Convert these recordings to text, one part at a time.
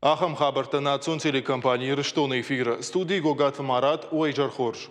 Ахӕм хабӕрттӕ национ телекомпани Ирыстоны эфиры. Студийы Гогаты Марат, уӕ изӕр хорз.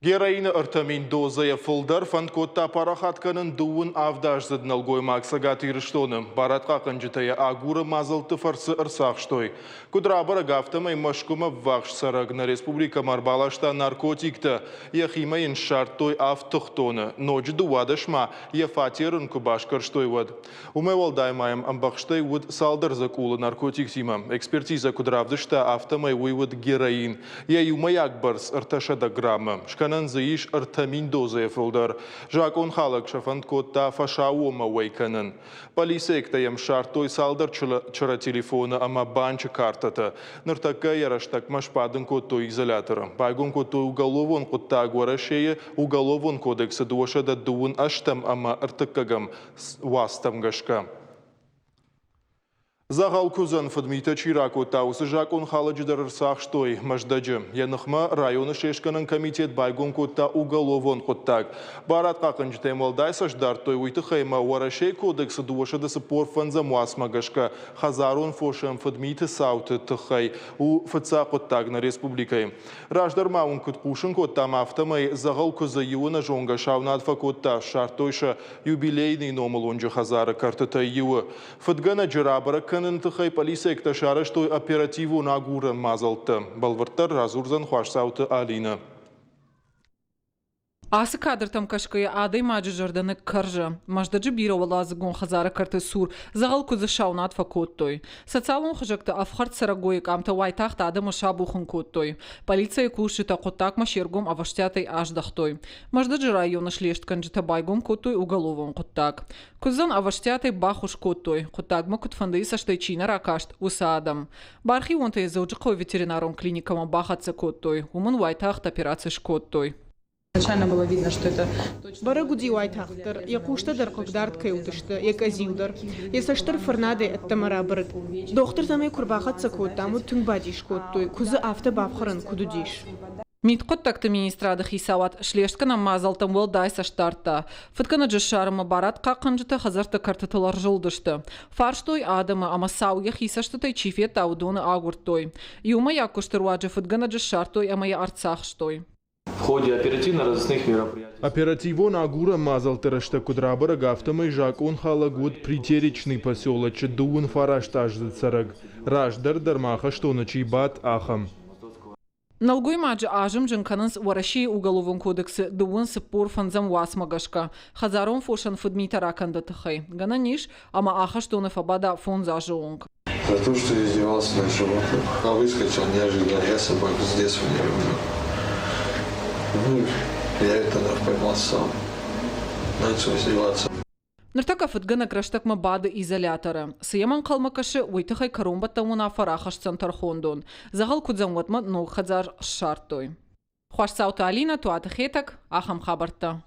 Героины 3000 дозӕйӕ фылдӕр фӕнд кодта парахат кӕнын дыууын авдаздзыд нӕлгоймаг Цӕгат Ирыстоны. Барадхъахъхъӕнджытӕ йӕ агуры мадзӕлтты фӕрцы ӕрцахстой. Куыд рабӕрӕг, афтӕмӕй Мӕскуымӕ ввахс цӕрӕг нӕ республикӕмӕ ӕрбаласта наркотиктӕ. Йӕхимӕ йын ссардтой авд тыхтоны, ноджы 12 ма йӕ фатер ын куы басгӕрстой, уӕд. Уымӕй уӕлдай ма йӕм ӕмбӕхстӕй уыд цалдӕр дзӕкъулы наркотиктимӕ. Экспертизӕ куыд равдыста, афтӕмӕй уый уыд героин. Йӕ иумӕйаг бӕрц 300 граммы. Скӕнӕн дзы ис 3000 дозӕйӕ фылдӕр. Закъонхалӕг сӕ фӕнд кодта фӕсаууонмӕ уӕй кӕнын. Полицейӕгтӕ йӕм ссардтой цалдӕр чырӕ телефоны ӕмӕ банчы картӕтӕ. Ныртӕккӕ йӕ рӕстӕгмӕ сбадын кодтой изоляторы. Байгом кодтой уголовон хъуыддаг Уӕрӕсейы Уголовон кодексы 228 ӕмӕ ӕртыккӕгӕм уацтӕм гӕсгӕ. Дзӕгъӕл куыдзӕн фыдмитӕ чи ракодта, уыцы закъонхалӕджы дӕр ӕрцахстой Мӕздӕджы. Йӕ ныхмӕ районы слестгӕнӕн комитет байгом кодта уголовон хъуыддаг. Барадхъахъхъӕнджытӕм уӕлдай цӕст дардтой уый тыххӕй ӕмӕ Уӕрӕсейы кодексы 245-ӕм уацмӕ гӕсгӕ хӕдзарон фосӕн фыдмиты цауты тыххӕй у фыццаг хъуыддаг нӕ республикӕйы. Раздӕр ма уын куыд хъусын кодтам, афтӕмӕй дзӕгъӕл куыдзы иу ӕнӕзонгӕ саунад фӕкодта, ссардтой сӕ юбилейный номыл уынджы хӕдзары кӕртытӕй иуы. Фыдгӕнӕджы рабӕрӕг кӕныны тыххӕй полицейӕгтӕ сарӕзтой оперативон агурӕн мадзӕлттӕ. Бӕлвырддӕр радзурдзӕн Хуасдзауты Алинӕ. Ацы кадртӕм кӕсгӕйӕ адӕймаджы зӕрдӕ ныккӕрзы. Мӕздӕджы бирӕуӕладзыгон хӕдзары кӕрты цур дзӕгъӕл куыдзы саунад фӕкодтой. Социалон хызӕгты ӕфхӕрд цӕрӕгойы къамтӕ уайтагъд адӕмы сабухын кодтой. Полицӕйы кусджытӕ хъуыддагмӕ се ргом ӕвӕстиатӕй аздӕхтой. Мӕздӕджы районы слестгӕнджытӕ байгом кодтой уголовон хъуыддаг. Куыдзӕн ӕвӕстиатӕй баххуыс кодтой, хъуыддагмӕ куыдфӕндыйы цӕстӕй чи нӕ ракаст, уыцы адӕм. Бархионтӕ йӕ Дзӕуджыхъӕуы ветеринарон клиникӕмӕ бахӕццӕ кодтой, уым ын уайтагъд операци скодтой. Бӕрӕг уыди уайтагъддӕр, йӕ хъустӕ дӕр хъыгдард кӕй уыдысты, йӕ къӕдзил дӕр. Йӕ цӕст дӕр фырнадӕй ӕддӕмӕ рабырыд. Дохтыртӕм ӕй куы рбахӕццӕ кодтам, уӕд тынг бадис кодтой, куыдзы афтӕ бафхӕрӕн куыд уыдис. Мидхъуыддӕгты министрады хицауад слестгӕнӕн мадзӕлттӕм уӕлдай цӕст дардта. Фыдгӕнӕджы ссарынмӕ барадхъахъхъӕнджытӕ хӕдзӕртты кӕртытыл ӕрзылдысты. Фарстой адӕмы ӕмӕ сау йӕхи цӕстытӕй чи федта, уыдоны агуырдтой. Иумӕйаг куысты руаджы фыдгӕнӕджы ссардтой ӕмӕ йӕ ӕрцахстой. В ходе оперативно-розыскных мероприятий Оперативон агурӕн мадзӕлтты рӕстӕг куыд рабӕрӕг, афтӕмӕй закъонхалӕг уыд Притеречный поселочы 19 аздзыд цӕрӕг, раздӕр дӕр ма ахӕстоны чи бадт, ахӕм. Нӕлгоймаджы азымджын кӕнынц Уӕрӕсейы Уголовон кодексы дыууын 45-ӕм уацмӕ гӕсгӕ хӕдзарон фосӕн фыдмитӕ ракӕнды тыххӕй. Гӕнӕн ис, ӕмӕ ахӕстоны фӕбада фондз азы онг. За то, что издевался над животным. А выскочил неожиданно. Я собаку с детства не люблю. Ну, я это тогда поймал сам. Начал издеваться. Ныртӕккӕ фыдгӕнӕг рӕстӕгмӕ бады изоляторы. Цы йӕм ӕнхъӕлмӕ кӕсы, уый тыххӕй кӕронбӕттӕн уынаффӕ рахӕсдзӕн тӕрхондон. Дзӕгъӕл куыдзӕн уӕдмӕ ног хӕдзар ссардтой. Хуасдзауты Алинӕ, Туаты Хетӕг, ахӕм хабӕрттӕ.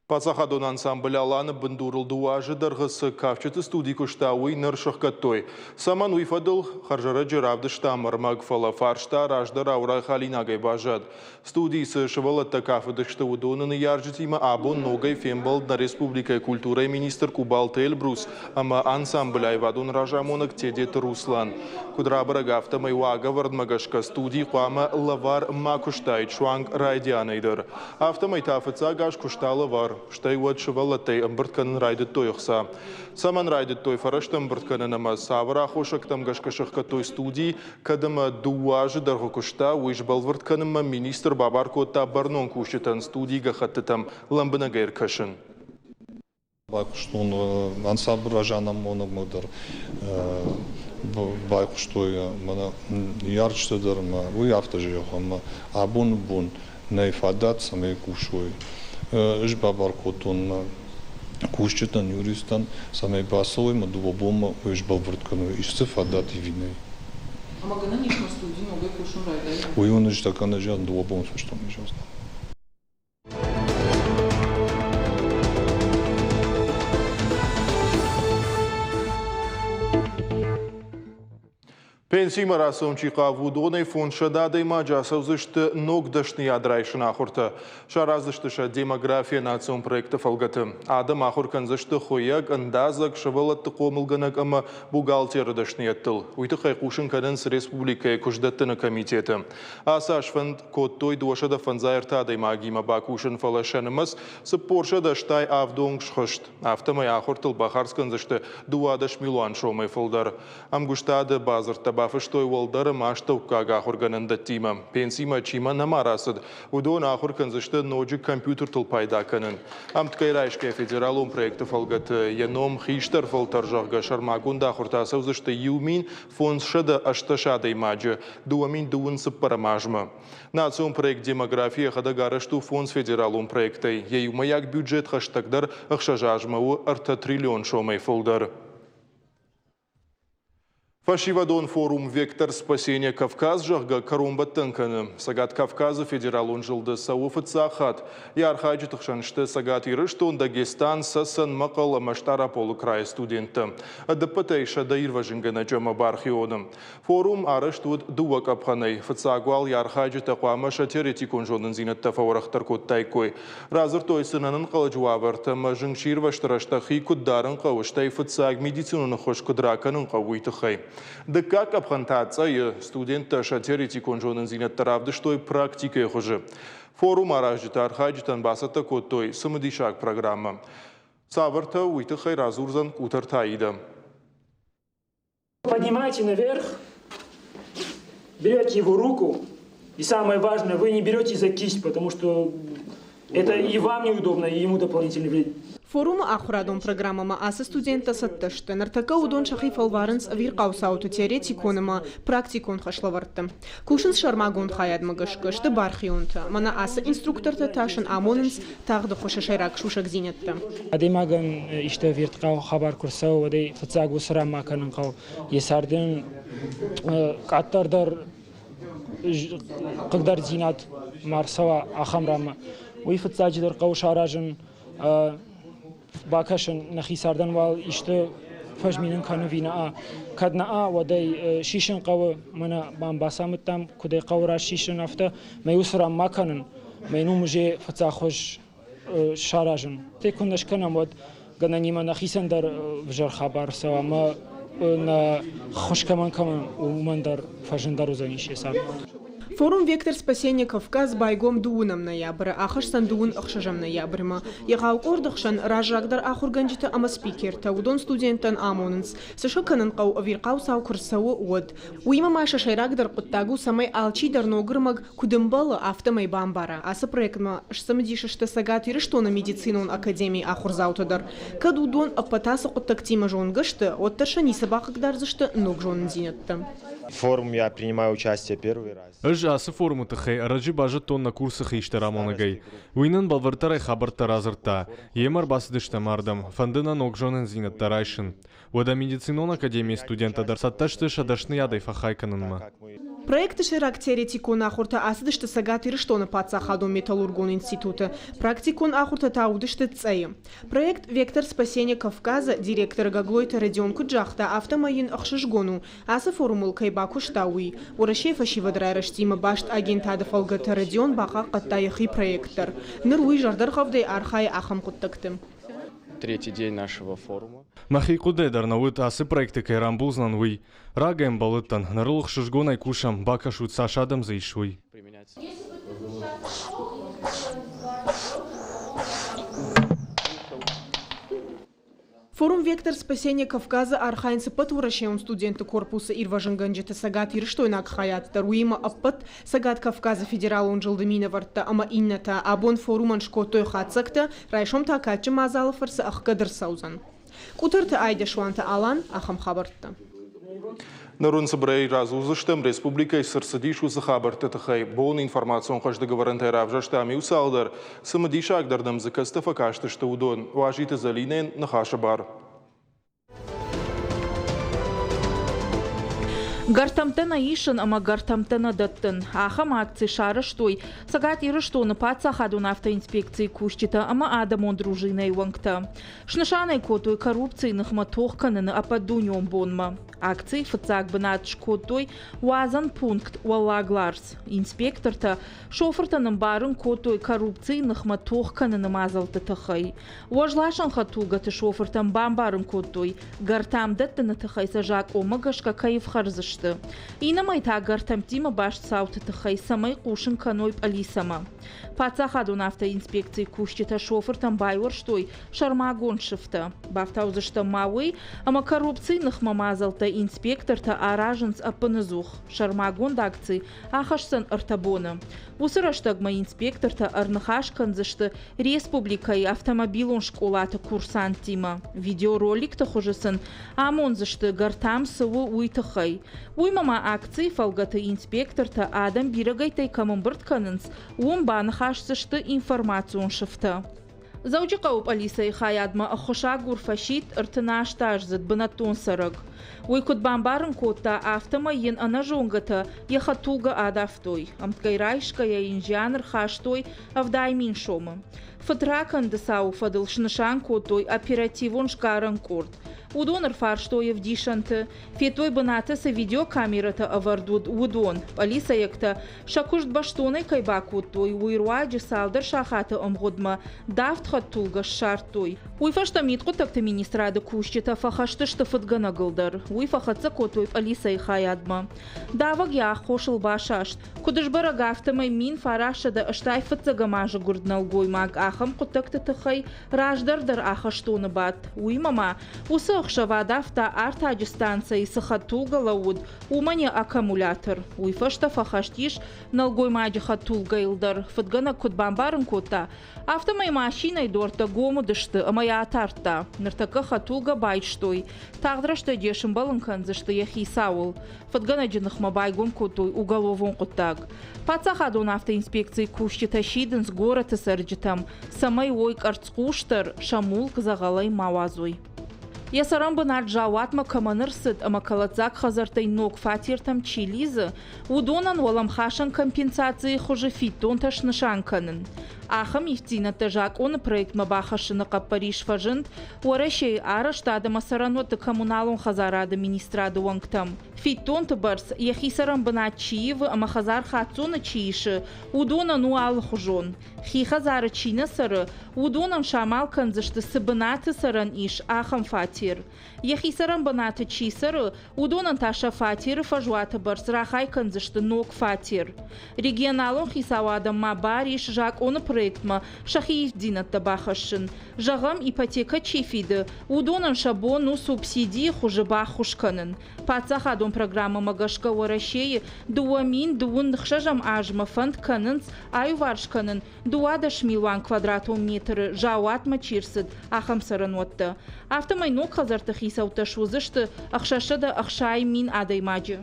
Паддзахадон ансамбль Алан-ы бындурыл дыууӕ азы дӕргъы цы кафджыты студи куыста, уый ныр сыхгӕдтой. Цӕмӕн, уый фӕдыл хӕрзӕрӕджы равдыстам ӕрмӕг, фӕлӕ фарста раздӕрау райхалинагӕй баззад. Студийы цы сывӕллӕттӕ кафыдысты, уыдоны ныййарджытимӕ абон ногӕй фембӕлд нӕ республикӕйы культурӕйы министр Къубалты Эльбрус ӕмӕ ансамблы аивадон разамонӕг Тедеты Руслан. Куыд рабӕрӕг, афтӕмӕй уагӕвӕрдмӕ гӕсгӕ студи хъуамӕ лӕвар ма куыстаид суанг райдианӕй дӕр. Афтӕмӕй та фыццаг аз куыста лӕвар, стӕй уӕд сывӕллӕттӕй ӕмбырд кӕнын райдыдтой ӕхца. Цӕмӕн райдыдтой фӕрӕзтӕ ӕмбырд кӕнын ӕмӕ цавӕр аххосӕгтӕм гӕсгӕ сӕхгӕдтой студи, Кӕд ӕмӕ дыууӕ азы дӕргъы куыста, уый сбӕлвырд кӕнынмӕ министр бабар кодта бӕрнон кусджытӕн студийы гӕххӕттытӕм лӕмбынӕгӕй ӕркӕсын. Байхъуыстон ансамбль разамонӕгмӕ дӕр, байхъуыстой мӕнӕ ныййарджытӕ дӕр ӕмӕ уый афтӕ зӕгъы, ӕмӕ абоны бон нӕй фадат, цӕмӕй кусой. Ӕз бабар кодтон мӕ кусджытӕн, юристтӕн, цӕмӕй бацӕуой мӕ дыууӕ бонмӕ уый сбӕлвырд кӕной, исты фадат ӕви нӕй. Ӕмӕ гӕнӕн ис мӕ студи ногӕй кусын райдайын? Уый уын ӕз тӕккӕ зӕгъын дыууӕ боны фӕстӕмӕ зӕгъдзынӕн. Пенсимӕ рацӕуын чи хъавы, уыдонӕй 500 адӕймаджы ацӕудзысты ног дӕсныйад райсыны ахуыртӕ. Сараздзысты сӕ демография национ проекты фӕлгӕты. Адӕм ахуыр кӕндзысты хуыйӕг, ӕндадзӕг, сывӕллӕтты хъомылгӕнӕг ӕмӕ бухгалтеры дӕсныйӕдтыл. Уый тыххӕй хъусын кӕнынц республикӕйы куыстдӕттыны комитеты. Ацы аз фӕнд кодтой 253 адӕймагимӕ бакусын, фӕлӕ сӕ нымӕц 487 онг схызт. Афтӕмӕй ахуыртыл бахардз кӕндзысты 12 милуан сомӕй фылдӕр. Ӕмгуыстады бадзырдтӕ бафыстой уӕлдӕр ӕмӕ астӕуккаг ахуыргӕнӕндӕттимӕ. Пенсимӕ чимӕ нӕма рацыд, уыдон ахуыр кӕндзысты ноджы компьютертыл пайда кӕнын. Ӕмткӕй райсгӕ федералон проекты фӕлгӕты йӕ ном хистӕр фӕлтӕр, зӕгъгӕ, сӕрмагонд ахуыртӕ ацӕудзысты 1518 адӕймаджы 2024 азмӕ. Национ проект «Демографи» йӕхӕдӕг арӕзт у фондз федералон проектӕй. Йӕ иумӕйаг бюджет хӕстӕгдӕр ӕхсӕз азмӕ у ӕртӕ триллион сомӕй фылдӕр. Фӕсивӕдон форум «Вектор спасения Кавказ», зӕгъгӕ, кӕронбӕттӕн кӕны. Цӕгат Кавказы федералон зылды цӕуы фыццаг хатт. Йӕ архайджыты хсӕн сты Цӕгат Ирыстон, Дагестан, Цӕцӕн, Мӕхъӕл ӕмӕ Стъараполы крайы студенттӕ. Ӕдӕппӕтӕй 100 ирвӕзынгӕнӕджы ӕмӕ бархионы. Форум арӕзт уыд дыууӕ къӕпхӕнӕй. Фыццаг уал йӕ архайджытӕ хъуамӕ сӕ теоретикон зонындзинӕдтӕ фӕуӕрӕхдӕр кодтаиккой. Радзырдтой сын ӕнӕнхъӕлӕджы уавӕртӕ ӕмӕ зынгсирвӕзты рӕстӕг хи куыд дарын хъӕуы, стӕй фыццаг медицинон ӕххуыс куыд ракӕнын хъӕуы, уый тыххӕй. Дыккаг къӕпхӕн та Цъӕйы студенттӕ сӕ теоретикон зонындзинӕдтӕ равдыстой практикӕйы хуызы. Форум аразджытӕ архайджытӕн бацӕттӕ кодтой цымыдисаг программӕ. Цавӕртӕ, уый тыххӕй радзурдзӕн Къутӕрты Аидӕ. Поднимайте наверх, берете его руку, и самое важное, вы не берете за кисть, потому что это и вам неудобно, и ему дополнительный вред. Форумы ахуырадон программӕмӕ ацы студенттӕ цӕттӕ сты. Ныртӕккӕ уыдон сӕхи фӕлварынц ӕвирхъау цауты теоретикон ӕмӕ практикон хӕслӕвӕрдты. Кусынц сӕрмагонд хайадмӕ гӕсгӕ, сты бархионтӕ. Мӕнӕ ацы инструктортӕ та сын амонынц тагъды хуысы сӕйраг сусӕгдзинӕдтӕ. Адӕймагӕн исты ӕвирхъау хабар куы рцӕуы, уӕд ӕй фыццаг уыцы ран ма кӕнын хъӕуы. Йӕ царды къаддӕр дӕр хъыгдарддзинад ма рцӕуа, ахӕм ранмӕ. Уый фыццаджыдӕр хъӕуы саразын, бакӕсын, нӕхи цардӕн уал исты фӕзминын кӕны ӕви нӕ. Кӕд нӕ, уӕд ӕй сисын хъӕуы, мӕнӕ мӕм бацамыдтам, куыд ӕй хъӕуы раст сисын, афтӕ. Мӕ уыцы ран ма кӕнын, мӕ йын уым уже фыццаг хуыз саразын. Те куы нӕ скӕнӕм, уӕд гӕнӕнимӕ нӕхицӕн дӕр ӕвзӕр хабар цӕуа ӕмӕ нӕ ххуыс кӕмӕн кӕмӕн, уымӕн дӕр фӕзындӕр уыдзӕнис йӕ цард. Форум «Вектор спасения Кавказ» байгом дыууынӕм ноябры, ахӕсдзӕн дыууын ӕхсӕзӕм ноябрьмӕ. Егъау къорды хсӕн раззагдӕр ахуыргӕнджытӕ ӕмӕ спикертӕ, уыдон студенттӕн амонынц, цы сӕ кӕнын хъӕуы ӕвирхъау цау куы рцӕуы, уӕд. Уыимӕ ма сӕ сӕйрагдӕр хъуыддаг у, цӕмӕй алчидӕр ног ӕрмӕг куыд ӕмбӕлы, афтӕмӕй бамбара. Ацы проектмӕ сцымыдис сты Цӕгат Ирыстоны медицинон академийы ахуырдзаутӕ дӕр. Кӕд уыдон ӕппӕт ацы хъуыддӕгтимӕ зонгӕ сты, уӕддӕр сӕ ницы бахъыгдардзысты ног зонындзинӕдтӕ. Форум я принимаю участие первый раз. Ӕз ацы форумы тыххӕй ӕрӕджы базыдтон нӕ курсы хистӕр амонӕгӕй. Уый нын бӕлвырддӕрӕй хабӕрттӕ радзырдта. Йемӕ ӕрбацыдыстӕм ардӕм, фӕнды нӕ ног зонындзинӕдтӕ райсын. Уӕдӕ медицинон академийы студенттӕ дӕр цӕттӕ сты сӕ дӕсныйадӕй фӕхай кӕнынмӕ. Проекты сӕйраг теоретикон ахуыртӕ ацыдысты Цӕгат Ирыстоны паддзахадон металлургон институты, практикон ахуыртӕ та уыдысты Цъӕйы. Проект «Вектор спасения Кавказа» директор Гаглойты Родион куыд загъта, афтӕмӕй йын ӕхсызгон у, ацы форумыл кӕй бакуыста, уый. Уӕрӕсейы фӕсивӕды райрӕзтимӕ баст агентады фӕлгӕты Родион бахъахъхъӕдта йӕхи проект дӕр. Ныр уый зӕрдӕргъӕвдӕй архайы ахӕм хъуыддӕгты. Третий день нашего форума. Мӕхи хъуыдыйӕ дӕр нӕ уыд, ацы проекты кӕй рамбулдзынӕн, уый. Рагӕй ӕмбӕлыдтӕн, ныр ыл ӕхсызгонӕй кусӕм, бакӕсут, цас адӕм дзы ис, уый. Форум «Вектор спасения Кавказа» архайынц ӕппӕт уӕрӕсейон студентты корпусы ирвӕзынгӕнджыты цӕгатирыстойнаг хайад дӕр, уыимӕ ӕппӕт Цӕгат Кавказы федералон зылды минӕвӕрттӕ ӕмӕ иннӕтӕ. Абон форумӕн скодтой хатдзӕгтӕ, райсом та кадджын мадзалы фӕрцы ӕхгӕд ӕрцӕудзӕн. Къутӕрты Айдӕсуанты Алан, ахӕм хабӕрттӕ. Ныр уын цыбырӕй радзурдзыстӕм, республикӕйы цы рцыдис, уыцы хабӕртты тыххӕй. Бон информацион хъӕздыг ӕвӕрӕнтӕй равзӕрстам иу цалдӕр. Цымыдисагдӕр нӕм дзы кӕцытӕ фӕкастысты, уыдон. Уазиты Зӕлинӕйӕн ныхасы бар. Гӕртӕмттӕ нӕ исын ӕмӕ гӕртӕмттӕ нӕ дӕттын. Ахӕм акци сарӕзтой Цӕгат Ирыстоны паддзахадон автоинспекцийы кусджытӕ ӕмӕ адӕмон дружинӕйы уӕнгтӕ. Снысан ӕй кодтой коррупцийы ныхмӕ тох кӕныны ӕппӕтдунеон бонмӕ. Акцийы фыццаг бынат скодтой уадзӕн пункт Уӕллаг Ларс. Инспектортӕ шофыртӕн ӕмбарын кодтой коррупцийы ныхмӕ тох кӕныны мадзӕлтты тыххӕй. Уӕзласӕн хӕдтулгӕты шофыртӕн бамбарын кодтой, гӕртам дӕттыны тыххӕй сӕ закъонмӕ гӕсгӕ кӕй ӕфхӕрдзысты. Иннӕмӕй та гӕртӕмттимӕ баст цауты тыххӕй цӕмӕй хъусын кӕной пъӕлицӕмӕ. Паддзахадон автоинспекцийы кусджытӕ шофыртӕн байуӕрстой сӕрмагонд сыфтӕ. Бафтаудзыстӕм ма уый, ӕмӕ коррупцийы ныхмӕ мадзӕлттӕ инспектортӕ аразынц ӕппынӕдзух. Сӕрмагонд акци ахӕсдзӕн ӕртӕ боны. Уыцы рӕстӕгмӕ инспектортӕ ӕрныхас кӕндзысты республикӕйы автомобилон скъолаты курсанттимӕ. Видеороликты хуызы сын амондзысты, гӕртам цы у, уый тыххӕй. Уыимӕ ма акцийы фӕлгӕты инспектортӕ адӕм бирӕгӕйттӕй кӕм ӕмбырд кӕнынц, уым баныхасдзысты информацион сыфтӕ. Дзӕуджыхъӕуы пъӕлицӕйы хайадмӕ ӕххуысагур фӕсидт 38-аздзыд бынӕттон цӕрӕг. Уый куыд бамбарын кодта, афтӕмӕй йын ӕнӕзонгӕтӕ йӕ хӕдтулгӕ адавтой. Ӕмткӕй райсгӕйӕ йын зиан ӕрхастой 70 000 сомы. Фыдракӕнды цауы фӕдыл снысан кодтой оперативон сгарӕн къорд. Уыдон ӕрфарстой ӕвдисӕнты, федтой бынаты цы видеокамерӕтӕ ӕвӕрд уыд, уыдон. Пъӕлицӕйӕгтӕ сӕ куыст бӕстонӕй кӕй бакодтой, уый руаджы цалдӕр сахаты ӕмгъуыдмӕ давд хӕдтулгӕ ссардтой. Уый фӕстӕ мидхъуыддӕгты министрады кусджытӕ фӕхӕст сты фыдгӕнӕгыл дӕр. Уый фӕхӕццӕ кодтой пъӕлицӕйы хайадмӕ. Давӕг йӕ аххосыл басаст. Куыд сбӕрӕг, афтӕмӕй 1985 азы гуырд нӕлгоймаг ахӕм хъуыддӕгты тыххӕй раздӕр дӕр ахӕстоны бадт. Уыимӕ ма уыцы ӕхсӕв адавта артаджы станцӕйы цы хӕдтулгӕ лӕууыд, уымӕн йӕ аккумулятор. Уый фӕстӕ фӕхӕст ис нӕлгоймаджы хӕдтулгӕйыл дӕр. Фыдгӕнӕг куыд бамбарын кодта, афтӕмӕй машинӕйы дуӕрттӕ гом уыдысты ӕмӕ йӕ атардта. Ныртӕккӕ хӕдтулгӕ байстой. Тагъд рӕстӕджы йӕ сымбӕлын кӕндзысты йӕ хицауыл. Фыдгӕнӕджы ныхмӕ байгом кодтой уголовон хъуыддаг. Паддзахадон автоинспекцийы кусджытӕ сидынц горӕты цӕрджытӕм, цӕмӕй уой къӕрцхъусдӕр, сӕ мулк дзӕгъӕлӕй ма уадзой. Йӕ цӕрӕнбынат заууатмӕ кӕмӕн ӕрцыд ӕмӕ кӕлӕддзаг хӕдзӕрттӕй ног фатертӕм чи лидзы, уыдонӕн уӕлӕмхасӕн компенсацийы хуызы фиддонтӕ снысан кӕнын. Ахӕм ивддзинӕдтӕ закъоны проектмӕ бахӕссыны хъӕппӕрис фӕзынд Уӕрӕсейы арӕзтад ӕмӕ цӕрӕнуӕтты коммуналон хӕдзарады министрады уӕнгтӕм. Фиддонты бӕрц, йӕхи цӕрӕнбынат чи ивы ӕмӕ хӕдзар хаццоны чи исы, уыдонӕн у алыхуызон. Хи хӕдзары чи нӕ цӕры, уыдонӕн самал кӕндзысты, цы бынаты цӕрӕн ис, ахӕм фатер. Йӕхи цӕрӕн бынаты чи цӕры, уыдонӕн та сӕ фатеры фӕзуаты бӕрц рахай кӕндзысты ног фатер. Регионалон хицауадӕн ма бар ис закъоны проектмӕ сӕхи ивддзинӕдтӕ бахӕссын. Зӕгъӕм, ипотекӕ чи фиды, уыдонӕн сӕ бон у субсидийы хуызы баххуыс кӕнын. Паддзахадон программӕмӕ гӕсгӕ Уӕрӕсейы 2026 азмӕ фӕнд кӕнынц аиуварс кӕнын 12 милуан квадратон метры заууатмӕ чи рцыд, ахӕм цӕрӕнуӕттӕ. Афтӕмӕй ног хӕдзӕртты хицӕуттӕ суыдзысты 660 000 адӕймаджы.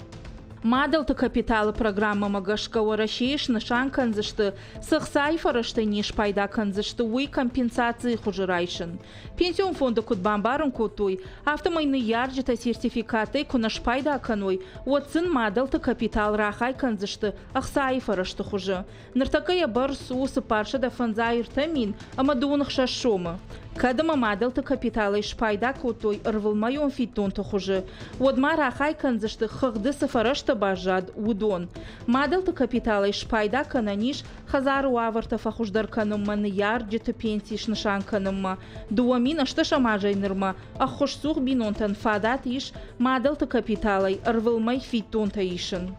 Мадӕлты капиталы программӕмӕ гӕсгӕ Уӕрӕсейы снысан кӕндзысты, цы хцайы фӕрӕзтӕй не спайда кӕндзысты, уый компенсацийы хуызы райсын. Пенсион фонды куыд бамбарын кодтой, афтӕмӕй ныййарджытӕ сертификаттӕй куы нӕ спайда кӕной, уӕд сын мадӕлты капитал рахай кӕндзысты ӕхцайы фӕрӕзты хуызы. Ныртӕккӕ йӕ бӕрц у 453 016 сомы. Кӕд ӕмӕ мадӕлты капиталӕй спайда кодтой ӕрвылмӕйон фиддонты хуызы, уӕд ма рахай кӕндзысты хыгъды цы фӕрӕзтӕ баззад, уыдон. Мадӕлты капиталӕй спайда кӕнӕн ис хӕдзары уавӕртӕ фӕхуыздӕр кӕнынмӕ, ныййарджыты пенси снысан кӕнынмӕ. 2008 азӕй нырмӕ ӕххуысцух бинонтӕн фадат ис мадӕлты капиталӕй ӕрвылмӕй фиддонтӕ исын.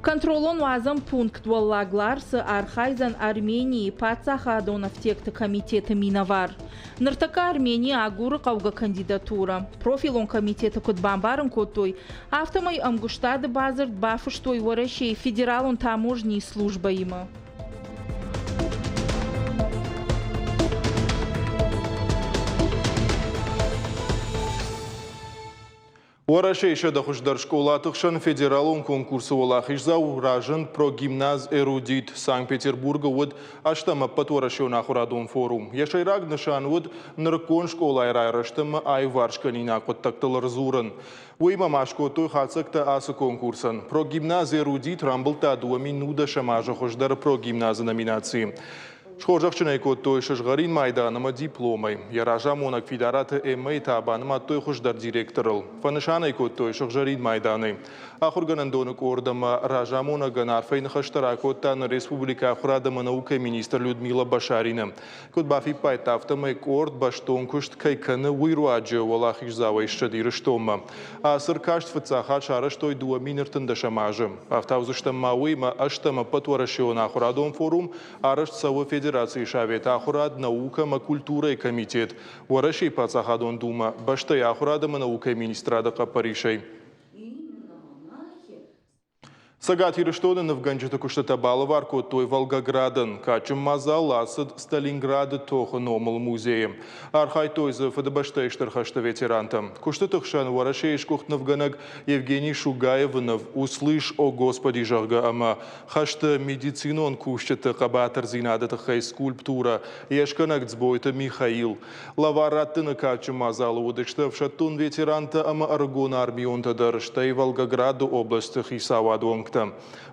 Контролон-уадзӕн пункт Уӕллаг Ларсы архайдзӕн Арменийы паддзахадон афтекты комитеты минӕвар. Ныртӕккӕ Армени агуры хъӕугӕ кандидатурӕ. Профилон комитеты куыд бамбарын кодтой, афтӕмӕй ӕмгуыстады бадзырд бафыстой Уӕрӕсейы Федералон таможнийы службӕимӕ. Уӕрӕсейы сӕдӕ хуыздӕр скъолаты хсӕн федералон конкурсы уӕлахиздзау разынд прогимназ «Эрудит». Санкт-Петербургы уыд ӕстӕм ӕппӕтуӕрӕсеон ахуырадон форум. Йӕ сӕйраг нысан уыд нырыккон скъолайы райрӕзт ӕмӕ аиварсгӕнинаг хъуыддӕгтыл ӕрдзурын. Уыимӕ ма скодтой хатдзӕгтӕ ацы конкурсӕн. Прогимназ «Эрудит» рамбылдта 2010 азы хуыздӕр прогимназы номинацийы. Схорзӕхджын ӕй кодтой сызгъӕрин майдан ӕмӕ дипломӕй. Йӕ разамонӕг Фидараты Эммӕйы та банымадтой хуыздӕр директорыл. Фӕнысан ӕй кодтой сыгъзӕрин майданӕй. Ахуыргӕнӕндоны къорд ӕмӕ разамонӕгӕн арфӕйы ныхӕстӕ ракодта нӕ республикӕйы ахуырад ӕмӕ наукӕйы министр Людмила Башарина. Куыд бафиппайдта, афтӕмӕй къорд бӕстон куыст кӕй кӕны, уый руаджы уӕлахиздзауӕй ссыд Ирыстонмӕ. Ацы ӕркаст фыццаг хатт сарӕзтой 2013 азы. Ӕфтаудзыстӕм ма уыимӕ ӕстӕм ӕппӕтуӕрӕсеон ахуырадон форум арӕзт цӕуы Федерацийы Советы ахуырад, наукӕ ӕмӕ культурӕйы комитет, Уӕрӕсейы паддзахадон думӕ, бӕстӕйы ахуырад ӕмӕ наукӕйы министрады хъӕппӕрисӕй. Цӕгат Ирыстоны нывгӕнджыты куыстытӕ балӕвар кодтой Волгоградӕн. Кадджын мадзал ацыд Сталинграды тохы номыл музейы. Архайдтой дзы Фыдыбӕстӕйы Стыр хӕсты ветерантӕ. Куыстыты хсӕн Уӕрӕсейы сгуыхт нывгӕнӕг Евгений Шугаевы ныв «Услышь, о Господи», зӕгъгӕ, ӕмӕ хӕсты медицинон кусджыты хъӕбатырдзинады тыххӕй скульптурӕ, йе скӕнӕг Дзбойты Михаил. Лӕвар раттыны кадджын мадзалы уыдысты ӕфсӕддон ветерантӕ ӕмӕ ӕрыгон армионтӕ дӕр, стӕй Волгограды областы хицауады уӕнгтӕ.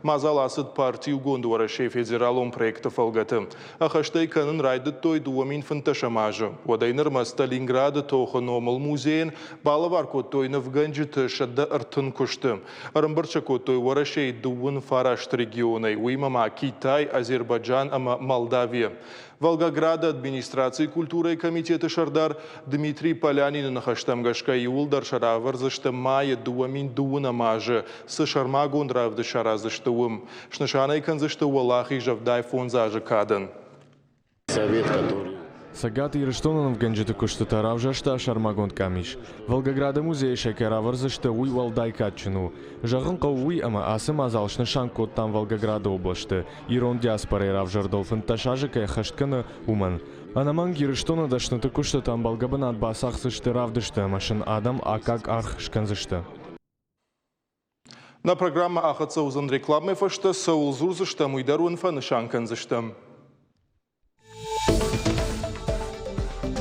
Мадзал ацыд партиугонд Уӕрӕсейы федералон проекты фӕлгӕты. Ӕххӕстӕй кӕнын райдыдтой 2015 азы. Уӕдӕй нырмӕ Сталинграды тохы номыл музейӕн балӕвар кодтой нывгӕнджыты 130 куысты. Ӕрӕмбырд сӕ кодтой Уӕрӕсейы дыууын фараст регионӕй, уыимӕ ма Китай, Азербайджан ӕмӕ Молдавийӕ. Волгограды администрацийы культурӕйы комитеты сӕрдар Дмитрий Полянины ныхӕстӕм гӕсгӕ иууылдӕр сӕ равӕрдзысты майы 2012 азы, цы сӕрмагонд равдыст сараздзысты, уым. Снысан ӕй кӕндзысты Уӕлахиз 75 азы кадӕн. Совет, который Цӕгат Ирыстоны нывгӕнджыты куыстытӕ равзӕрста сӕрмагонд къамис. Волгограды музейы сӕ кӕй равӕрдзысты, уый уӕлдай кадджын у. Зӕгъын хъӕуы уый, ӕмӕ ацы мадзал снысан кодтам Волгограды областы, ирон диаспорӕйы равзӕрдыл 15 азы кӕй ӕххӕст кӕны, уымӕн. Ӕнӕмӕнг Ирыстоны дӕсныты куыстытӕ ӕмбӕлгӕ бынат бацахсдзысты равдысты ӕмӕ сын адӕм аккаг аргъ скӕндзысты. Нӕ программӕ ахӕццӕ уыдзӕн рекламӕйы фӕстӕ, цӕуыл дзурдзыстӕм, уый дӕр уын фӕнысан кӕндзыстӕм.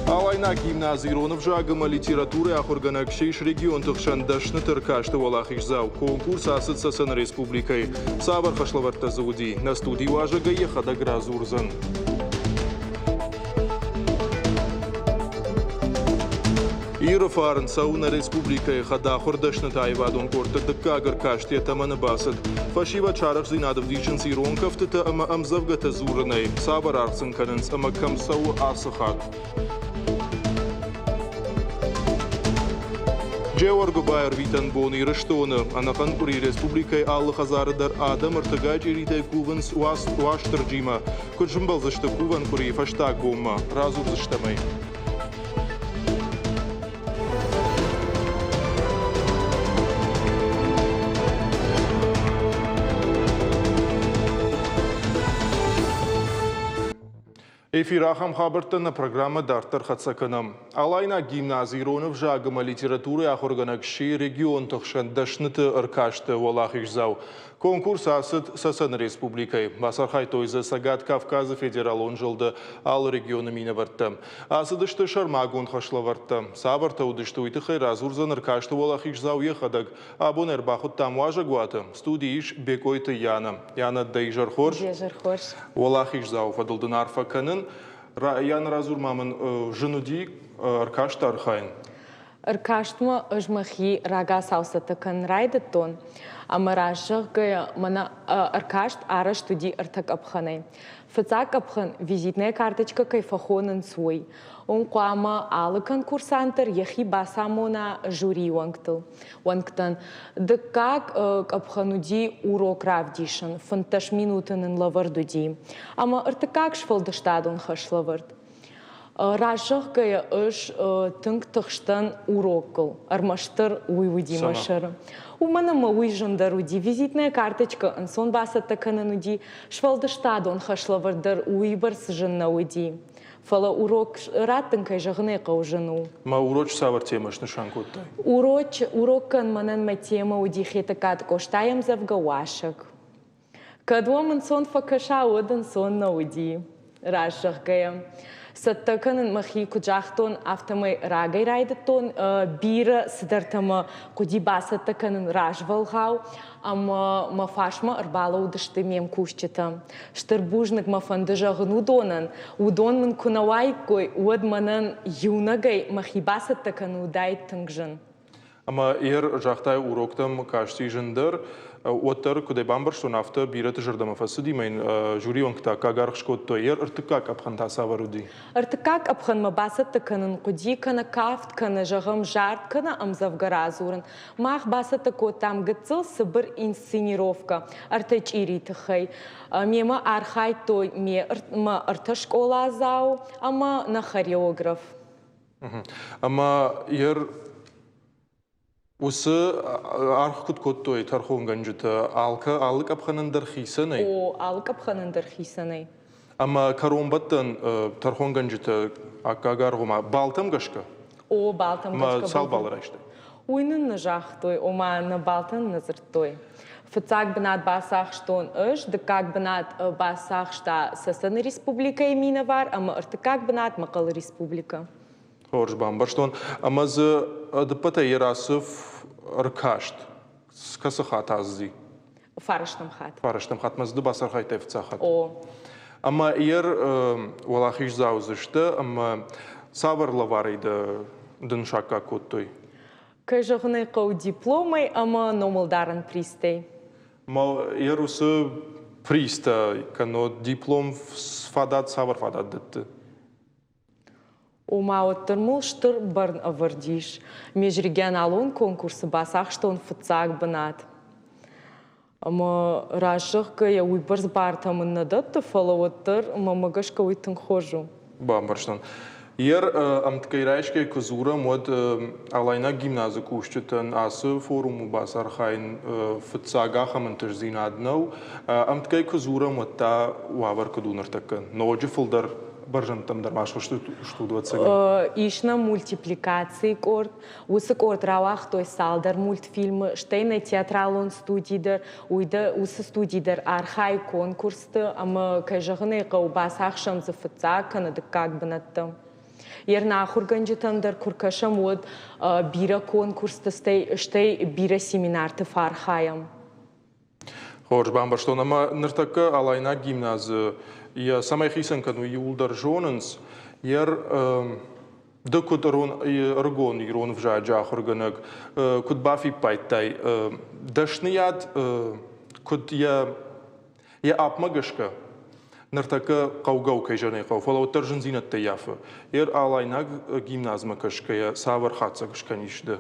Алайнаг гимназ ирон ӕвзаг ӕмӕ литературӕйы ахуыргӕнӕг ссис регионты хсӕн дӕсныты ӕркасты уӕлахиздзау. Конкурс ацыд Цӕцӕны республикӕйы. Цавӕр хӕслӕвӕрдтӕ дзы уыди, нӕ студийы уазӕгӕй йӕхӕдӕг радзурдзӕн. Иры фарн цӕуы нӕ республикӕйы хӕдахуыр дӕсныты аивадон къордты дыккаг ӕркаст йӕ тӕмӕны бацыд. Фӕсивӕд сарӕхсдзинад ӕвдисынц ирон кӕфтытӕ ӕмӕ ӕмдзӕвгӕтӕ дзурынӕй, цавӕр аргъ сын кӕнынц ӕмӕ кӕм цӕуы ацы хатт. Джеоргуыбайы ӕрвитӕн бон Ирыстоны. Ӕнӕхъӕн къуыри республикӕйы алы хӕдзары дӕр адӕм ӕртыгай чъиритӕй кувынц Уастырджимӕ. Куыд сӕмбӕлдзысты кувӕн къуырийы фӕстаг бонмӕ, радзурдзыстӕм ӕй. Эфир ахӕм хабӕрттӕ нӕ программӕ дарддӕр хӕццӕ кӕнӕм. Алайнаг гимназ ирон ӕвзаг ӕмӕ литературӕйы ахуыргӕнӕг сси регионты хсӕн дӕсныты ӕркасты уӕлахиздзау. Конкурс ацыд Цӕцӕны республикӕйы. Бацархайдтой дзы Цӕгат Кавказы федералон зылды алы регионы минӕвӕрттӕ. Ацыдысты сӕрмагонд хӕслӕвӕрдтӕ. Цавӕртӕ уыдысты, уый тыххӕй радзурдзӕн ӕркасты уӕлахиздзау йӕхӕдӕг. Абон ӕрбахуыдтам уазӕгуаты. Студийы ис Бекъойты Янӕ. Янӕ, дӕ изӕр хорз. Изӕр хорз. Уӕлахиздзауы фӕдыл дын арфӕ кӕнын. Янӕ, радзур ма мын, зын уыди ӕркасты архайын? Ӕркастмӕ ӕз мӕхи рагацау цӕттӕ кӕнын райдыдтон, ӕмӕ раст зӕгъгӕйӕ, мӕнӕ ӕркаст арӕзт уыди ӕртӕ къӕпхӕнӕй. Фыццаг къӕпхӕн визитная карточка кӕй фӕхонынц, уый. Уым хъуамӕ алы конкурсант дӕр йӕхи бацамона жюрийы уӕнгтыл, уӕнгтӕн. Дыккаг къӕпхӕн уыди урок равдисын, 15 минуты нын лӕвӕрд уыди. Ӕмӕ ӕртыккаг сфӕлдыстадон хӕслӕвӕрд. Раст зӕгъгӕйӕ, ӕз тынг тыхстӕн урокыл, ӕрмӕстдӕр уый уыди мӕ сӕры. Уымӕн ӕмӕ уый зындӕр уыди. Визитная карточка ӕнцон бацӕттӕ кӕнӕн уыди, сфӕлдыстадон хӕслӕвӕрд дӕр уыйбӕрц зын нӕ уыди. Фӕлӕ урок раттын, кӕй зӕгъын ӕй хъӕуы, зын у. Мӕ урочы цавӕр темӕ снысан кодтай? Урочы, урокӕн мӕнӕн мӕ темӕ уыди Хетӕгкаты Къостайы ӕмдзӕвгӕ «Уасӕг». Кӕд уӕм ӕнцон фӕкӕса, уӕд ӕнцон нӕ уыди, раст зӕгъгӕйӕ. Цӕттӕ кӕнын мӕхи, куыд загътон, афтӕмӕй рагӕй райдыдтон. Бирӕ цыдӕртӕ мӕ хъуыди бацӕттӕ кӕнын развӕлгъау, ӕмӕ мӕ фарсмӕ ӕрбалӕудысты ме мкусджытӕ. Стыр бузныг мӕ фӕнды зӕгъын уыдонӕн. Уыдон мын куы нӕ уаиккой, уӕд мӕнӕн иунӕгӕй мӕхи бацӕттӕ кӕнын уыдаид тынг зын. Ӕмӕ ер загътай, уроктӕм касти зындӕр, уӕддӕр куыдӕй бамбӕрстон, афтӕ бирӕты зӕрдӕмӕ фӕцыди мӕ йын жюри уӕнгтӕ аккаг аргъ скодтой. Ер ӕртыккаг къӕпхӕн та цавӕр уыди? Ӕртыккаг къӕпхӕнмӕ бацӕттӕ кӕнын хъуыди кӕнӕ кафт, кӕнӕ, зӕгъӕм, зард, кӕнӕ ӕмдзӕвгӕ радзурын. Мах бацӕттӕ кодтам гыццыл цыбыр инсценировкӕ ӕртӕ чъирийы тыххӕй. Мемӕ архайдтой ме ӕртӕ скъоладзау ӕмӕ нӕ хореограф. Ӕмӕ ер уыцы аргъ куыд кодтой тӕрхонгӕнджытӕ? Алкӕ алы къӕпхӕнӕн дӕр хицӕнӕй? О, алы къӕпхӕнӕн дӕр хицӕнӕй. Ӕмӕ кӕронбӕттӕн тӕрхонгӕнджытӕ аккаг аргъ ома балтӕм гӕсгӕ? О, балтӕм гӕсгӕ. Цал баллы райстай? Уый нын нӕ загътой, ома нӕ балтӕн нӕ дзырдтой. Фыццаг бынат бацахстон ӕз, дыккаг бынат бацахста Цӕцӕны республикӕйы минӕвар ӕмӕ ӕртыккаг бынат Мӕхъӕлы республикӕ. Хорз бамбӕрстон. Ӕмӕ дзы ӕдыппӕтӕй йӕ рацыф ӕркаст. Кӕцы хатт аздзи? Фарӕстӕм хатт. Фарӕстӕм хатт ма дзы ды бацархайдтай фыццаг хатт? О. Ӕмӕ ер уӕлахиздзау дзы сты ӕмӕ цавӕр лӕварӕй дӕ дын саккаг кодтой? Кӕй зӕгъын ӕй хъӕуы, дипломӕй ӕмӕ номылдарӕн призтӕй. Ма ер уыцы призтӕ кӕннод диплом фадат цавӕр фадат дӕтты? Ома, уӕддӕр мыл стыр бӕрн ӕвӕрд ис. Межрегионалон конкурсы бацахстон фыццаг бынат. Ӕмӕ раст зӕгъгӕйӕ, уыйбӕрц бартӕ мын нӕ дӕтты, фӕлӕ уӕддӕр мӕмӕ гӕсгӕ уый тынг хорз у. Бамбӕрстон. Ер ӕмткӕй райсгӕ куы дзурӕм, уӕд Алайнаг гимназы кусджытӕн ацы форумы бацархайын фыццаг ахӕм ӕнтыстдзинад нӕу. Ӕмткӕй куы дзурӕм, уӕд та уавӕр куыд у ныртӕккӕ? Ноджы фылдӕр бӕрзӕндтӕм дӕр ма схызтыстут, ӕвӕццӕгӕн? Ис нӕм мультипликацийы къорд. Уыцы къорд рауагътой цалдӕр мультфильмы, стӕй нӕ театралон студи дӕр, уый дӕр, уыцы студи дӕр архайы конкурсты ӕмӕ, кӕй зӕгъын ӕй хъӕуы, бацахсӕм дзы фыццаг кӕнӕ дыккаг бынӕттӕ. Йе рнахуыргӕнджытӕм дӕр куы ркӕсӕм, уӕд бирӕ конкурсты, стӕй, стӕй бирӕ семинарты фӕархайӕм. Хорз бамбӕрстон. Ӕмӕ ныртӕккӕ Алайнаг гимназы йӕ цӕмӕй хицӕн кӕны, иууылдӕр зонынц. Йӕ ды куыд ӕрыгон ирон ӕвзаджы ахуыргӕнӕг, куыд бафиппайдтай, дӕсныйад куыд йӕ йӕ апмӕ гӕсгӕ ныртӕккӕ хъӕугӕ у, кӕй зӕгъын ӕй хъӕуы, фӕлӕ уӕддӕр зындзинӕдтӕ ййафы. Ер Алайнаг гимназмӕ кӕсгӕйӕ цавӕр хатдзӕг скӕнис ды?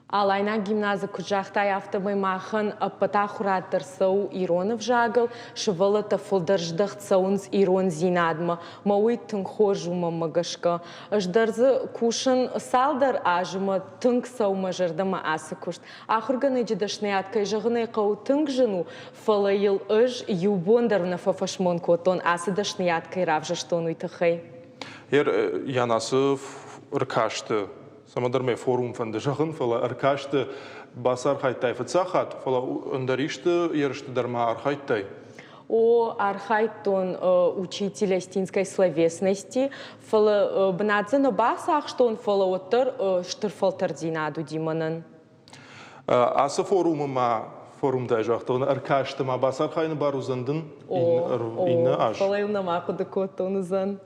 Алайнаг гимназы куыд загътай, афтӕмӕй махӕн ӕппӕт ахуырад дӕр цӕуы ирон ӕвзагыл, сывӕллӕттӕ фылдӕр здӕхт цӕуынц ирондзинадмӕ. Мӕ уый тынг хорз у мӕнмӕ гӕсгӕ. Ӕз дӕр дзы кусын цалдӕр азы мӕ тынг цӕуы мӕ зӕрдӕмӕ ацы куыст. Ахуыргӕнӕджы дӕсныйад, кӕй зӕгъын ӕй хъӕуы, тынг зын у, фӕлӕ йыл ӕз иу бон дӕр нӕ фӕфӕсмон кодтон, ацы дӕсныйад кӕй равзӕрстон, уый тыххӕй. Ян, ацы ӕркасты цӕмӕдӕр мӕ форум фӕнды зӕгъын, фӕлӕ ӕркасты бацархайдтай фыццаг хатт, фӕлӕ ӕндӕр исты ерысты дӕр ма архайдтай? О, архайдтон учитель остинской словесности, фӕлӕ бынат дзы нӕ бацахстон, фӕлӕ уӕддӕр стыр фӕлтӕрддзинад уыди мӕнӕн. Ацы форумы ма форумтӕ загътон, ӕркасты ма бацархайыны бар уыдзӕн дын иннӕ аз? Фӕлӕ йыл нӕма хъуыды кодтон, уыдзӕн.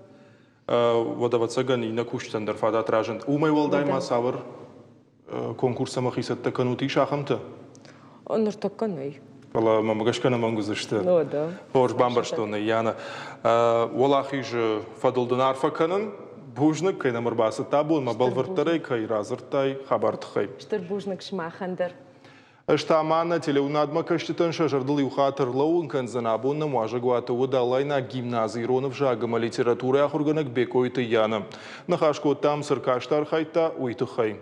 Уӕд, ӕвӕццӕгӕн, иннӕ кусджытӕн дӕр фадат разынд. Уымӕй уӕлдай ма цавӕр конкурс ӕмӕ хицӕттӕ кӕнут, ис ахӕмтӕ? Ныртӕккӕ нӕй. Фӕлӕ мӕм гӕсгӕ нӕмӕнг уыдзысты. Хорз бамбӕрстон ӕй, Яна. Уӕлахизы фӕдыл дын арфӕ кӕнын. Бузныг, кӕй нӕм ӕрбацыдтӕ абон, мӕ бӕлвырддӕрӕй кӕй радзырдтай хабар тыххӕй. Стыр бузныг сымахӕн дӕр. Ӕз та ма нӕ телеуынадмӕ кӕсджытӕн сӕ зӕрдыл иу хатт ӕрлӕууын кӕндзӕн, абон нӕм уазӕгуаты уыд Алайнаг гимназы ирон ӕвзаг ӕмӕ литературӕйы ахуыргӕнӕг Бекъойты Янӕ. Ныхас кодтам, цы ркаст архайдта, уый тыххӕй.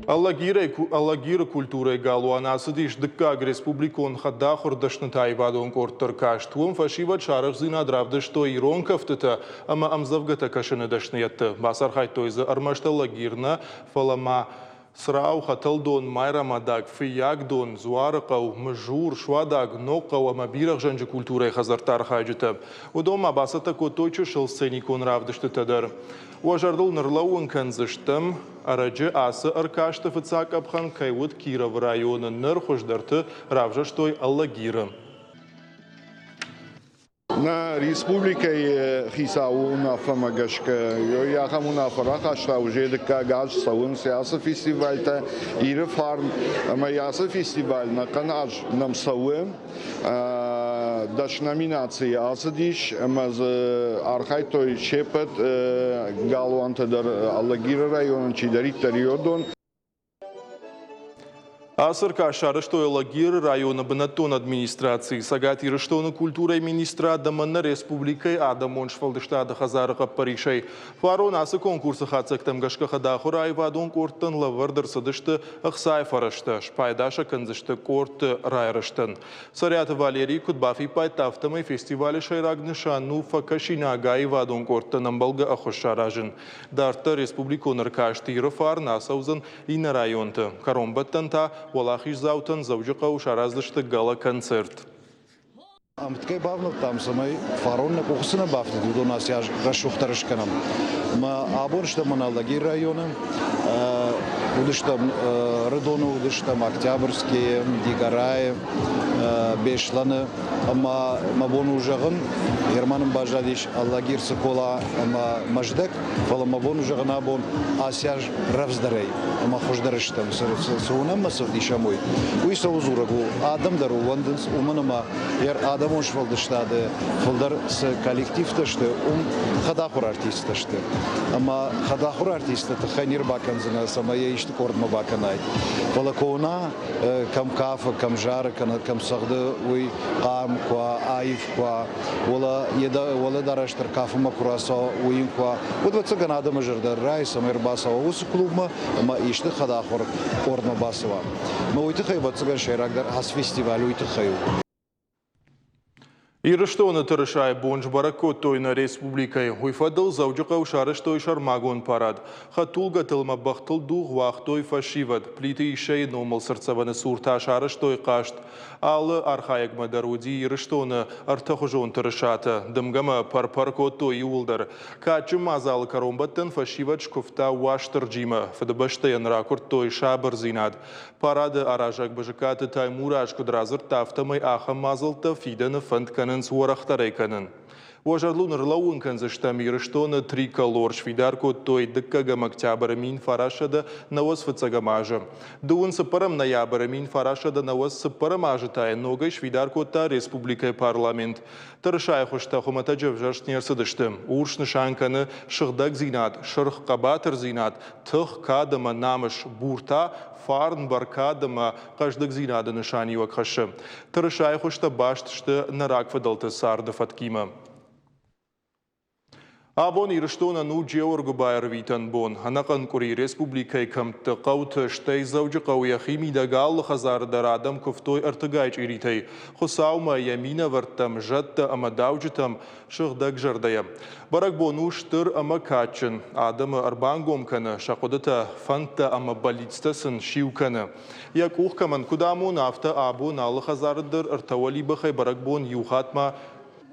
Алагиры культурӕйы галуан ацыдис дыккаг республикон хӕдахуыр дӕсныты аивадон къордты ӕркаст. Уым фӕсивӕд сӕ арӕхстдзинад равдыстой ирон кӕфтытӕ ӕмӕ ӕмдзӕвгӕтӕ кӕсыны дӕсныйӕдты. Бацархайдтой дзы ӕрмӕст Алагир нӕ, фӕлӕ ма. Црау, Хӕтӕлдон, Майрӕмадаг, Фыййагдон, Дзуарыхъӕу, Мызур, Суадаг, Ногхъӕу ӕмӕ Бирӕгъзӕнджы культурӕйы хӕдзӕртты архайджытӕ. Уыдон ма бацӕттӕ кодтой чысыл сценикон равдыстытӕ дӕр. Уӕ зӕрдыл нырлӕууын кӕндзыстӕм, ӕрӕджы ацы ӕркасты фыццаг къӕпхӕн кӕй уыд Кировы районы, ныр хуыздӕрты равзӕрстой Алагиры. Нӕ республикӕйы хицауы уынаффӕмӕ гӕсгӕ ахӕм уынаффӕ рахаста, уже дыккаг аз цӕуынц ацы фестивальтӕ Иры фарн, ӕмӕ ацы фестиваль нӕхъӕн аз нӕм цӕуы. 10 номинацийы ацыдис ӕмӕ дзы архайдтой се ппӕт галуантӕ дӕр Алагиры районы чидӕриддӕр уыдон. Ацы ӕркаст сарӕзтой Алагиры районы бынӕттон администраци, Цӕгат Ирыстоны культурӕйы министрад ӕмӕ нӕ республикӕйы адӕмон сфӕлдыстады хӕдзары хъӕппӕрисӕй. Фарон ацы конкурсы хатдзӕгтӕм гӕсгӕ хӕдахуыр аивадон къордтӕн лӕвӕрд ӕрцыдысты ӕхцайы фӕрӕзтӕ, спайда сӕ кӕндзысты къордты райрӕзтӕн. Цӕриаты Валерий куыд бафиппайдта, афтӕмӕй фестивалы сӕйраг нысан у фӕкӕсинаг аивадон къордтӕн ӕмбӕлгӕ ӕххуыс саразын. Дарддӕр республикон ӕркаст Иры фарн ацӕудзӕн иннӕ районты. Кӕронбӕттӕн та уӕлахиздзаутӕн Дзӕуджыхъӕуы сараздзысты гала-концерт. Ӕмткӕй бавнӕлдтам, цӕмӕй фарон нӕ къухы цы нӕ бафтыд, уыдон ацы аз рӕсугъддӕр скӕнӕм. Ӕмӕ абон стӕм мӕнӕ Алагиры районы, уыдыстӕм Рыдоны, уыдыстӕм Октябрьскийы, Дигорайы, Беслӕны. Ӕмӕ мӕ бон у зӕгъын, Герман ын баззадис Алагир, Цыкола ӕмӕ Мӕздӕг, фӕлӕ мӕ бон у зӕгъын абон ацы аз рӕвдздӕрӕй ӕмӕ хуыздӕр стӕм, цы уынӕм ӕмӕ цы вдисӕм, уый. Уый цӕуыл дзурӕг у? Адӕм дӕр ууӕндынц, уымӕн ӕмӕ йӕ адӕмон сфӕлдыстады фылдӕр цы коллективтӕ сты, уым хӕдахуыр артисттӕ сты. Ӕмӕ хӕдахуыр артистты тыххӕй не рбакӕндзынӕ, цӕмӕй йӕ исты къордмӕ бакӕнай. Фӕлӕ куы уына, кӕм кафы, кӕм зары, кӕнӕ кӕм цӕгъды, уый хъарм куы уа, аив куы уа, уӕлӕдарӕс дӕр кафынмӕ куы рацӕуа, уый йын куы уа, уӕд, ӕвӕццӕгӕн, адӕмы зӕрдӕ райы, цӕмӕй ӕрбацӕуа уыцы клубмӕ ӕмӕ исты хӕдахуыр къордмӕ бацӕуа. Ӕмӕ уый тыххӕй, ӕвӕццӕгӕн, сӕйрагдӕр ацы фестиваль уый тыххӕй у. Ирыстоны тырысайы бон сбӕрӕг кодтой нӕ республикӕйы. Уый фӕдыл Дзӕуджыхъӕуы сарӕзтой сӕрмагонд парад. Хӕдтулгӕтыл ӕмӕ бӕхтыл дугъ уагътой фӕсивӕд. Плиты Иссӕйы номыл цыртдзӕвӕны цур та сарӕзтой хъазт. Алы архайӕгмӕ дӕр уыди Ирыстоны ӕртӕхуызон тырысатӕ. Дымгӕмӕ пӕр-пӕр кодтой иууылдӕр. Кадджын мадзалы кӕронбӕттӕн фӕсивӕд скуывта Уастырджимӕ. Фыдыбӕстӕйӕн ракуырдтой сабырдзинад. Парады аразӕг Бызыккаты Таймураз куыд радзырдта, афтӕмӕй ахӕм мадзӕлттӕ фидӕны фӕнд кӕнынц уӕрӕхдӕрӕй кӕнын. Уӕ зӕрдыл ныр лӕууын кӕндзыстӕм, Ирыстоны триколор сфидар кодтой дыккӕгӕм октябры 1995 азы. Дыууын цыппӕрӕм ноябры 1994 азы та йӕ ногӕй сфидар кодта республикӕйы парламент. Тырысайы хуызтӕ хуымӕтӕджы ӕвзӕрст не рцыдысты. Урс нысан кӕны сыгъдӕгдзинад, сырх хъӕбатырдзинад, тых, кад ӕмӕ намыс, бур та фарн, бӕркад ӕмӕ хъӕздыгдзинады нысаниуӕг хӕссы. Тырысайы хуызтӕ баст сты нӕ рагфыдӕлты царды фӕткимӕ. Абон Ирыстонӕн у Джеоргуыбайы ӕрвитӕн бон. Ӕнӕхъӕн къуыри республикӕйы кӕмтты, хъӕуты, стӕй Дзӕуджыхъӕуы йӕхи мидӕг алы хӕдзары дӕр адӕм куывтой ӕртыгай чъиритӕй. Хуыцаумӕ, йӕ минӕвӕрттӕм, зӕдтӕ ӕмӕ дауджытӕм сыгъдӕг зӕрдӕйӕ. Бӕрӕгбон у стыр ӕмӕ кадджын. Адӕмы ӕрбангом кӕны, сӕ хъуыдытӕ, фӕндтӕ ӕмӕ бӕллицтӕ сын сиу кӕны. Йӕ къух кӕмӕн куыд амоны, афтӕ абон алы хӕдзары дӕр ӕртӕ уӕлибӕхӕй бӕрӕгбон иу хатт ма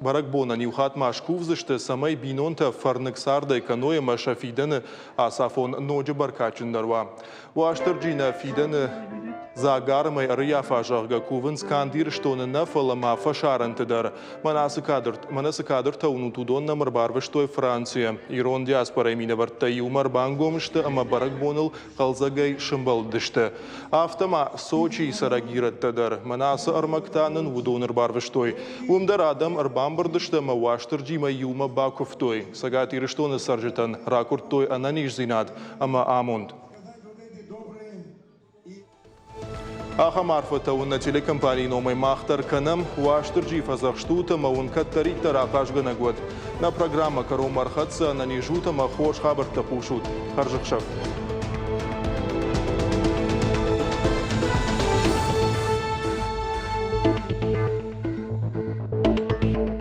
Бӕрӕгбонӕн иу хатт ма скувдзысты, цӕмӕй бинонтӕ фӕрныг цардӕй кӕной ӕмӕ сӕ фидӕны ацафон ноджы бӕркадджындӕр уа. Уастырджи нӕ фидӕны дзагармӕй ӕрыййафа, зӕгъгӕ, кувынц канд Ирыстоны нӕ, фӕлӕ ма фӕсарӕнты дӕр. Мӕнӕ цы кадртӕ уынут, уыдон нӕм ӕрбарвыстой Францийӕ. Ирон диаспорӕйы минӕвӕрттӕ иумӕ ӕрбангом сты ӕмӕ бӕрӕгбоныл хъӕлдзӕгӕй сымбӕлдысты. Афтӕ ма Сочийы цӕрӕг ирӕттӕ дӕр. Мӕнӕ ацы ӕрмӕг та нын уыдон ӕрбарвыстой. Уым дӕр адӕм ӕрбамбырд сты ӕмӕ Уастырджимӕ иумӕ бакуывтой. Цӕгат Ирыстоны цӕрджытӕн ракуырдтой ӕнӕниздзинад ӕмӕ амонд. Ахӕм арфӕтӕ уын нӕ телекомпанийы номӕй мах дӕр кӕнӕм. Уастырджи фӕдзӕхст ут ӕмӕ уын кӕддӕриддӕр ахъазгӕнӕг уӕд. Нӕ программӕ кӕронмӕ ӕрхӕццӕ, ӕнӕниз ут ӕмӕ хорз хабӕрттӕ хъусут. Хӕрзӕхсӕв!